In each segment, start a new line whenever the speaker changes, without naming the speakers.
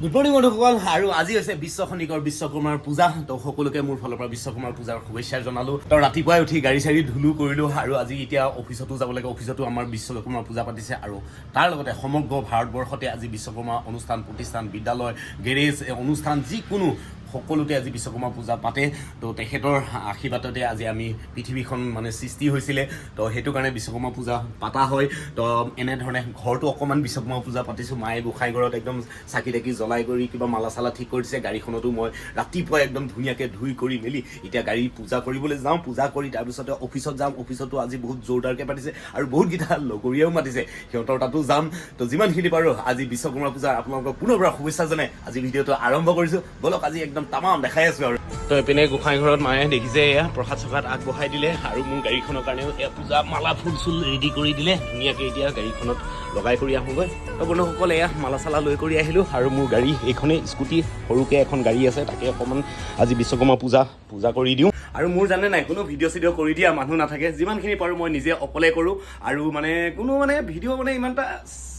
Good morning বন্ধুসকল। আৰু আজি হৈছে বিশ্ব খনিকৰ বিশ্বকৰ্মাৰ পূজা। তো সকলোকে মোৰ ফালৰ পৰা বিশ্বকৰ্মাৰ পূজাৰ শুভেচ্ছা জনালোঁ। তো ৰাতিপুৱাই উঠি গাড়ী চাড়ী ধুলো কৰিলোঁ আৰু আজি এতিয়া অফিচতো যাব লাগে। অফিচতো আমাৰ বিশ্বকৰ্মা পূজা পাতিছে আৰু তাৰ লগতে সমগ্ৰ ভাৰতবৰ্ষতে আজি বিশ্বকৰ্মা অনুষ্ঠান, প্ৰতিষ্ঠান, বিদ্যালয়, গেৰেজ, অনুষ্ঠান যিকোনো সকলোতে আজি বিশ্বকৰ্মা পূজা পাতে। তো তেখেতৰ আশীৰ্বাদতে আজি আমি পৃথিৱীখন মানে সৃষ্টি হৈছিলে। তো সেইটো কাৰণে বিশ্বকৰ্মা পূজা পাতা হয়। তো এনেধৰণে ঘৰটো অকণমান বিশ্বকৰ্মা পূজা পাতিছোঁ। মায়ে গোঁসাই ঘৰত একদম চাকি তাকি জ্বলাই কৰি কিবা মালা চালা ঠিক কৰি দিছে। গাড়ীখনতো মই ৰাতিপুৱাই একদম ধুনীয়াকৈ ধুই কৰি মেলি এতিয়া গাড়ী পূজা কৰিবলৈ যাওঁ। পূজা কৰি তাৰপিছতে অফিচত যাম। অফিচতো আজি বহুত জোৰদাৰকৈ পাতিছে আৰু বহুতকেইটা লগৰীয়াও মাতিছে, সিহঁতৰ তাতো যাম। তো যিমানখিনি পাৰোঁ আজি বিশ্বকৰ্মা পূজাৰ আপোনালোকক পুনৰবাৰ শুভেচ্ছা জনাই আজি ভিডিঅ'টো আৰম্ভ কৰিছোঁ। ব'লক, আজি একদম তামাম দেখাই আছোঁ। আৰু তো এইপিনে গোঁসাই ঘৰত মায়ে দেখিছে, এয়া প্ৰসাদ চসাদ আগবঢ়াই দিলে আৰু মোৰ গাড়ীখনৰ কাৰণেও এয়া পূজা মালা ফুল চুল ৰেডি কৰি দিলে ধুনীয়াকৈ। এতিয়া গাড়ীখনত লগাই কৰি আহোঁগৈ। তো বন্ধুসকল, এয়া মালা চালা লৈ কৰি আহিলোঁ আৰু মোৰ গাড়ী এইখনেই স্কুটি, সৰুকৈ এখন গাড়ী আছে, তাকে অকণমান আজি বিশ্বকৰ্মা পূজা পূজা কৰি দিওঁ। আৰু মোৰ জানে নাই, কোনো ভিডিঅ' চিডিঅ' কৰি দিয়া মানুহ নাথাকে। যিমানখিনি পাৰোঁ মই নিজে অকলে কৰোঁ আৰু মানে কোনো মানে ভিডিঅ' মানে ইমান এটা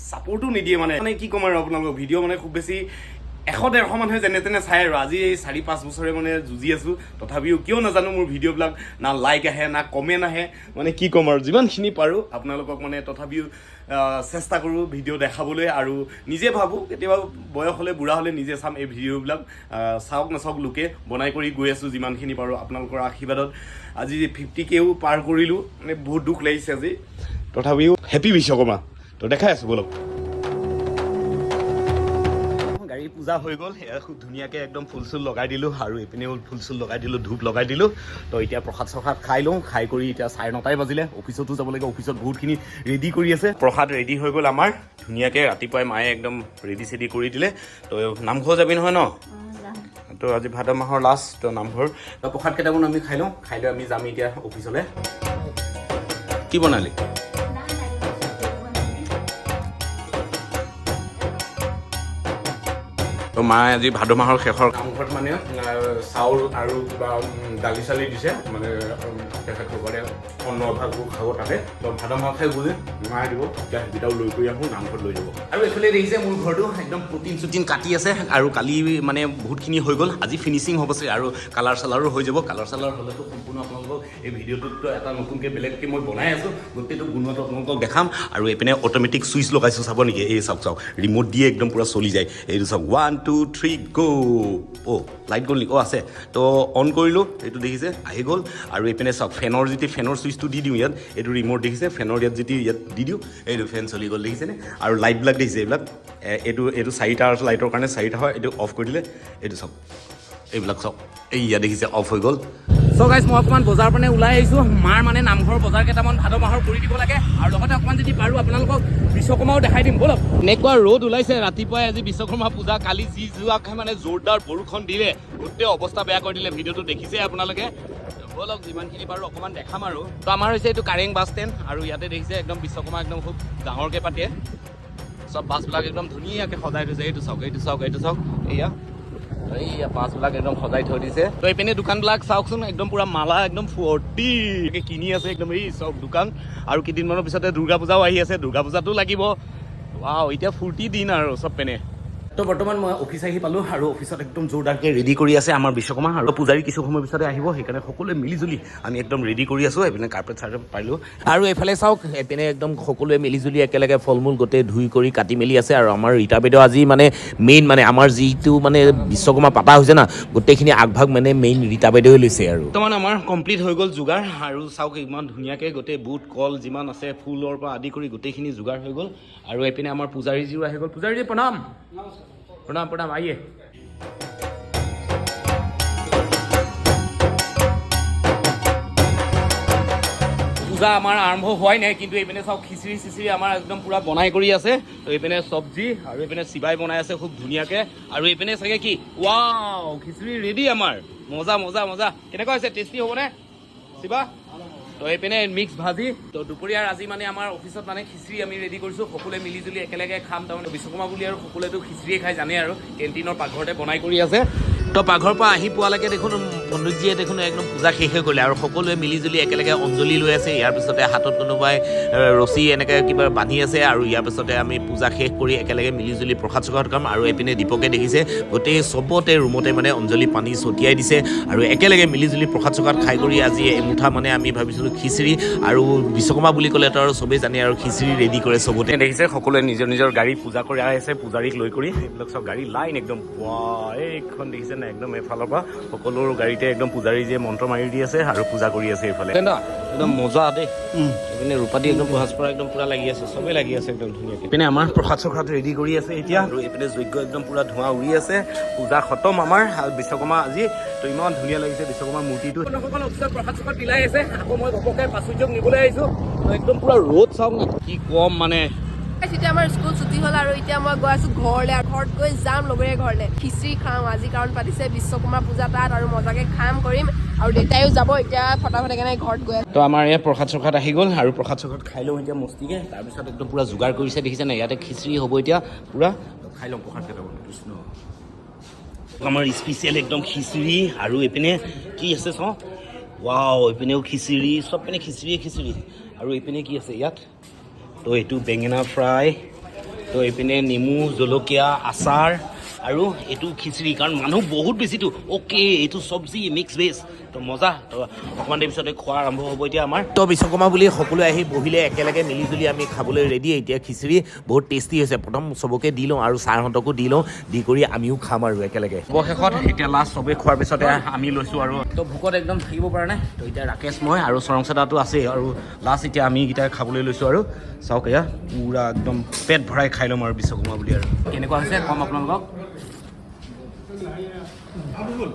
ছাপৰ্টো নিদিয়ে। মানে মানে কি ক'ম আৰু আপোনালোকক, ভিডিঅ' মানে খুব বেছি 100-150 মানুহে যেনে তেনে চাই। আৰু আজি এই 4-5 বছৰে মানে যুঁজি আছোঁ, তথাপিও কিয় নাজানো মোৰ ভিডিঅ'বিলাক না লাইক আহে না কমেণ্ট আহে। মানে কি ক'ম আৰু, যিমানখিনি পাৰোঁ আপোনালোকক মানে তথাপিও চেষ্টা কৰোঁ ভিডিঅ' দেখাবলৈ। আৰু নিজে ভাবোঁ কেতিয়াবা বয়স হ'লে, বুঢ়া হ'লে নিজে চাম এই ভিডিঅ'বিলাক, চাওক নাচাওক লোকে। বনাই কৰি গৈ আছোঁ যিমানখিনি পাৰোঁ আপোনালোকৰ আশীৰ্বাদত। আজি 50 কেও পাৰ কৰিলোঁ, মানে বহুত দুখ লাগিছে আজি। তথাপিও হেপী বিশ্বকৰ্মা। তো দেখাই আছোঁ, ব'লক। গাড়ী পূজা হৈ গ'ল। এয়া খুব ধুনীয়াকৈ একদম ফুল চুল লগাই দিলোঁ আৰু এইপিনেও ফুল চুল লগাই দিলোঁ, ধূপ লগাই দিলোঁ। তো এতিয়া প্ৰসাদ চসাদ খাই লওঁ। খাই কৰি এতিয়া 9:30ই বাজিলে, অফিচতো যাব লাগে। অফিচত বহুতখিনি ৰেডি কৰি আছে। প্ৰসাদ ৰেডি হৈ গ'ল আমাৰ ধুনীয়াকৈ। ৰাতিপুৱাই মায়ে একদম ৰেডি চেডি কৰি দিলে। তো নামঘৰ যাবি নহয় ন? তো আজি ভাদ মাহৰ লাষ্ট, তো নামঘৰ। তো প্ৰসাদ কেইটামান আমি খাই লওঁ, খাই লৈ আমি যাম এতিয়া অফিচলৈ। কি বনালি? তো মায়ে আজি ভাদ মাহৰ শেষৰ
নামঘৰত মানে চাউল আৰু কিবা দালি চালি দিছে, মানে তেখেতসকলে অন্ন ভাগবোৰ খাব তাতে। তো ভাদ মাহ খাই বুলি মায়ে দিব। এতিয়া সেইকেইটাও লৈ কৰি আহোঁ, নামঘৰত লৈ যাব।
আৰু এইফালে দেখিছে, মোৰ ঘৰটো একদম প্ৰটিন চুটিন কাটি আছে আৰু কালি মানে বহুতখিনি হৈ গ'ল। আজি ফিনিচিং হ'ব চাগে আৰু কালাৰ চালাৰো হৈ যাব। কালাৰ চালাৰ হ'লেতো সম্পূৰ্ণ আপোনালোকক এই ভিডিঅ'টোততো এটা নতুনকৈ বেলেগকৈ মই বনাই আছোঁ, গোটেইটো বনোৱাটো আপোনালোকক দেখাম। আৰু এইপিনে অট'মেটিক ছুইচ লগাইছোঁ, চাব নেকি? এই চাওক চাওক, ৰিম'ট দিয়ে একদম পূৰা চলি যায়। এইটো চাওক, 1 2 3 গ'। অ' লাইট গ'ল নেকি? অ' আছে। তো অন কৰিলোঁ, এইটো দেখিছে আহি গ'ল। আৰু এইপিনে চাওক, ফেনৰ যেতিয়া ফেনৰ ছুইচটো দি দিওঁ ইয়াত, এইটো ৰিম'ট দেখিছে, ফেনৰ ইয়াত যদি ইয়াত দি দিওঁ, এইটো ফেন চলি গ'ল, দেখিছেনে? আৰু লাইটবিলাক দেখিছে এইবিলাক, এইটো এইটো চাৰিটা লাইটৰ কাৰণে চাৰিটা হয়। এইটো অফ কৰি দিলে এইটো চাওক, এইবিলাক চাওক, এইয়া দেখিছে অফ হৈ গ'ল। চ' গাইজ, মই অকণমান বজাৰ মানে ওলাই আহিছোঁ। মাৰ মানে নামঘৰৰ বজাৰ কেইটামান ভাদ মাহৰ কৰি দিব লাগে আৰু লগতে অকণমান যদি পাৰোঁ আপোনালোকক বিশ্বকৰ্মাও দেখাই দিম। ব'লক। এনেকুৱা ৰ'দ ওলাইছে ৰাতিপুৱাই। আজি বিশ্বকৰ্মা পূজা। কালি যি যোৱাকে মানে জোৰদাৰ বৰষুণ দিলে, গোটেই অৱস্থা বেয়া কৰি দিলে। ভিডিঅ'টো দেখিছে আপোনালোকে। ব'লক, যিমানখিনি পাৰোঁ অকণমান দেখাম। আৰু তো আমাৰ হৈছে এইটো কাৰেং বাছ ষ্টেণ্ড আৰু ইয়াতে দেখিছে একদম বিশ্বকৰ্মা একদম খুব ডাঙৰকৈ পাতে। চব বাছবিলাক একদম ধুনীয়াকৈ সজাই থৈছে। এইটো চাওক, এইটো চাওক, এইটো চাওক, এয়া এইয়া বাছবিলাক একদম সজাই থৈ দিছে। তো এইপিনে দোকানবিলাক চাওকচোন, একদম পুৰা মালা একদম ফৰ্তি কিনি আছে একদম। এই চব দোকান। আৰু কেইদিনমানৰ পিছতে দুৰ্গা পূজাও আহি আছে, দুৰ্গা পূজাতো লাগিব। ৱাও, এতিয়া ফূৰ্তি দিন আৰু চব পিনে। তো বৰ্তমান মই অফিচ আহি পালোঁ আৰু অফিচত একদম জোৰদাৰকৈ ৰেডি কৰি আছে আমাৰ বিশ্বকৰ্মা আৰু পূজাৰী কিছু সময়ৰ পিছতে আহিব। সেইকাৰণে সকলোৱে মিলিজুলি আমি একদম ৰেডি কৰি আছোঁ। এইপিনে কাৰ্পেট চাৰ্পেট পাৰিলোঁ।
আৰু এইফালে চাওক, এইপিনে একদম সকলোৱে মিলিজুলি একেলগে ফল মূল গোটেই ধুই কৰি কাটি মেলি আছে। আৰু আমাৰ ৰীতা বাইদেউ আজি মানে মেইন, মানে আমাৰ যিটো মানে বিশ্বকৰ্মা পাতা হৈছে না, গোটেইখিনি আগভাগ মানে মেইন ৰীতা বাইদেৱে লৈছে। আৰু
বৰ্তমান আমাৰ কমপ্লিট হৈ গ'ল যোগাৰ। আৰু চাওক, ইমান ধুনীয়াকৈ গোটেই বুট কল যিমান আছে, ফুলৰ পৰা আদি কৰি গোটেইখিনি যোগাৰ হৈ গ'ল। আৰু এইপিনে আমাৰ পূজাৰীজীও আহি গ'ল। পূজাৰীজী, প্ৰণাম, প্ৰণাম, প্ৰণাম, आइए। পূজা আমাৰ আৰম্ভ হোৱাই নাই, কিন্তু এইপিনে চাওক, খিচিৰি চিচিৰি আমাৰ একদম পূৰা বনাই কৰি আছে। তো এইপিনে চব্জি আৰু এইপিনে চিবাই বনাই আছে খুব ধুনীয়াকৈ। আৰু এইপিনে চাগে কি, ৱাও, খিচিৰি ৰেডি আমাৰ। মজা মজা মজা। কেনেকুৱা হৈছে? টেষ্টি হ'বনে শিৱা? তো এইপিনে মিক্স ভাজি। তো দুপৰীয়াৰ আজি মানে আমাৰ অফিচত মানে খিচিৰি আমি ৰেডি কৰিছোঁ, সকলোৱে মিলি জুলি একেলগে খাম। তাৰমানে বিশ্বকৰ্মা বুলি আৰু সকলোৱেতো খিচিৰিয়ে খাই জানে। আৰু কেণ্টিনৰ পাকঘৰতে বনাই কৰি আছে। তো পাকঘৰৰ পৰা আহি পোৱালৈকে দেখোন
পণ্ডিতজীয়ে দেখোন একদম পূজা শেষে কৰিলে আৰু সকলোৱে মিলিজুলি একেলগে অঞ্জলি লৈ আছে। ইয়াৰ পিছতে হাতত কোনোবাই ৰছী এনেকৈ কিবা বান্ধি আছে আৰু ইয়াৰ পিছতে আমি পূজা শেষ কৰি একেলগে মিলিজুলি প্ৰসাদ চসাদ খাম। আৰু এইপিনে দীপকে দেখিছে গোটেই চবতে ৰুমতে মানে অঞ্জলি পানী ছটিয়াই দিছে আৰু একেলগে মিলিজুলি প্ৰসাদ চসাদ খাই কৰি আজি এমুঠা মানে আমি ভাবিছিলোঁ খিচিৰি, আৰু বিশ্বকৰ্মা বুলি ক'লেতো আৰু চবেই জানে আৰু খিচিৰি ৰেডি কৰে চবতে।
দেখিছে সকলোৱে নিজৰ নিজৰ গাড়ী পূজা কৰি আছে, পূজাৰীক লৈ কৰি এইবিলাক চব গাড়ী লাইন একদম। ৱাহ, এইখন দেখিছে নাই, একদম এফালৰ পৰা সকলো গাড়ীতে একদম পূজাৰী যে মন্ত্ৰ মাৰি দি আছে আৰু পূজা কৰি আছে এইফালে।
একদম মজা দেই। এইপিনে ৰূপাদি একদম প্ৰসাদ পৰা একদম পুৰা লাগি আছে, চবেই লাগি আছে একদম ধুনীয়াকে।
এইপিনে আমাৰ প্ৰসাদ চসাদ ৰেডি কৰি আছে এতিয়া আৰু এইপিনে যজ্ঞ একদম পুৰা ধোঁৱা উৰি আছে। পূজা খতম আমাৰ আৰু বিশ্বকৰ্মা আজি তো ইমান ধুনীয়া লাগিছে বিশ্বকৰ্মা মূৰ্তিটো।
সকল অফিচত প্ৰসাদ চসাদ বিলাই আছে, আকৌ মই ঘপককে প্ৰাচুৰ্যক নিবলৈ আহিছো। একদম পুৰা ৰ'দ চাওক না, কি কম মানে।
এতিয়া আমাৰ স্কুল ছুটি হ'ল আৰু এতিয়া মই গৈ আছো ঘৰলৈ। আৰু ঘৰত গৈ যাম লগৰীয়া ঘৰলৈ, খিচিৰি খাম আজি, কাৰণ পাতিছে বিশ্বকৰ্মা পূজা তাত, আৰু মজাকে খাম কৰিম আৰু দেউতাইও যাব এতিয়া ফটাফট, সেইকাৰণে ঘৰত গৈ আছো।
তো আমাৰ ইয়াত প্ৰসাদ চসাদ আহি গ'ল আৰু প্ৰসাদ চসাদ খাই লওঁ এতিয়া মস্তিকে। তাৰপিছত একদম পূৰা যোগাৰ কৰিছে দেখিছে নাই, ইয়াতে খিচিৰি হ'ব এতিয়া পূৰা খাই লওঁ প্ৰসাদ কেইটামান। কৃষ্ণ, আমাৰ স্পেচিয়েল একদম খিচিৰি। আৰু এইপিনে কি আছে চাওঁ, ৱাও, এইপিনেও খিচিৰি, চব পিনে খিচিৰিয়ে খিচিৰি। আৰু এইপিনে কি আছে ইয়াত, তো এইটো বেঙেনা ফ্ৰাই, তো এইপিনে নেমু জলকীয়া আচাৰ আৰু এইটো খিচিৰি, কাৰণ মানুহ বহুত বেছিতো। অ'কে, এইটো চব্জি মিক্স ভেজ, তো মজা। তো অকণমান দেৰি পিছতে খোৱা আৰম্ভ হ'ব এতিয়া আমাৰ।
তো বিশ্বকৰ্মা বুলি সকলোৱে আহি বহিলে একেলগে মিলিজুলি আমি খাবলৈ ৰেডি। এতিয়া খিচিৰি বহুত টেষ্টি হৈছে, প্ৰথম চবকে দি লওঁ আৰু ছাৰহঁতকো দি লওঁ, দি কৰি আমিও খাম আৰু একেলগে।
অৱশেষত এতিয়া লাষ্ট চবেই খোৱাৰ পিছতে আমি লৈছোঁ আৰু তো ভোকত একদম থাকিব পৰা নাই। তো এতিয়া ৰাকেশ, মই আৰু চৰং চেদাটো আছেই আৰু লাষ্ট এতিয়া আমি কেইটা খাবলৈ লৈছোঁ আৰু চাওক এয়া পূৰা একদম পেট ভৰাই খাই ল'ম আৰু বিশ্বকৰ্মা বুলি। আৰু
কেনেকুৱা হৈছে কম আপোনালোকক।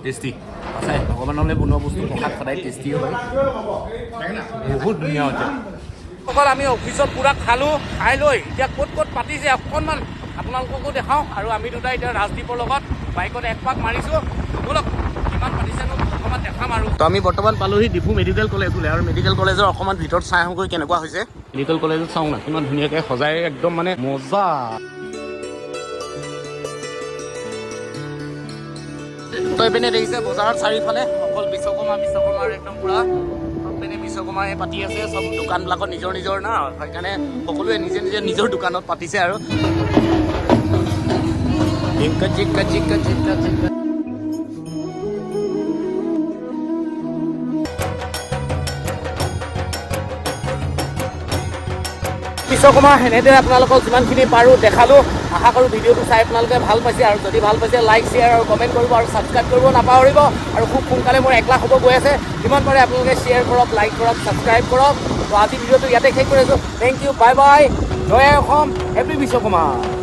টেষ্টি সঁচাই, ভগৱানলৈ বনোৱা বস্তু প্ৰসাদ সদায় টেষ্টি হয়, বহুত ধুনীয়া হৈছে। অকল আমি অফিচত পূৰা খালোঁ, খাই লৈ এতিয়া ক'ত ক'ত পাতিছে অকণমান আপোনালোককো দেখাওঁ। আৰু আমি দুটা এতিয়া ৰাজদ্বীপৰ লগত বাইকত এক পাক মাৰিছোঁ, ব'লক কিমান পাতিছেনো অকণমান দেখাম আৰু।
তো আমি বৰ্তমান পালোহি ডিফু মেডিকেল কলেজ বোলে আৰু মেডিকেল কলেজৰ অকণমান ভিতৰত চাই আহোঁগৈ কেনেকুৱা হৈছে। মেডিকেল কলেজত চাওঁ না কিমান ধুনীয়াকৈ সজাই একদম মানে মজা।
তো এইপিনে দেখিছে বজাৰত চাৰিওফালে অকল বিশ্বকৰ্মা বিশ্বকৰ্মাৰ একদম পূৰা চব পিনে বিশ্বকৰ্মাই পাতি আছে। চব দোকানবিলাকত নিজৰ নিজৰ না, সেইকাৰণে সকলোৱে নিজে নিজে নিজৰ দোকানত পাতিছে আৰু। জিংকা জিংকা জিংকা জিংকা জিংকা। বিশ্বকৰ্মা এনেদৰে আপোনালোকক যিমানখিনি পাৰোঁ দেখালোঁ। আশা কৰোঁ ভিডিঅ'টো চাই আপোনালোকে ভাল পাইছে, আৰু যদি ভাল পাইছে লাইক, শ্বেয়াৰ আৰু কমেণ্ট কৰিব আৰু ছাবস্ক্ৰাইব কৰিব নাপাহৰিব। আৰু খুব সোনকালে মোৰ 1 লাখ হ'ব গৈ আছে, যিমান পাৰে আপোনালোকে শ্বেয়াৰ কৰক, লাইক কৰক, ছাবস্ক্ৰাইব কৰক। তো আজি ভিডিঅ'টো ইয়াতে শেষ কৰি আছোঁ। Thank U, bye bye, Jay Assam, happy Vishwakarma.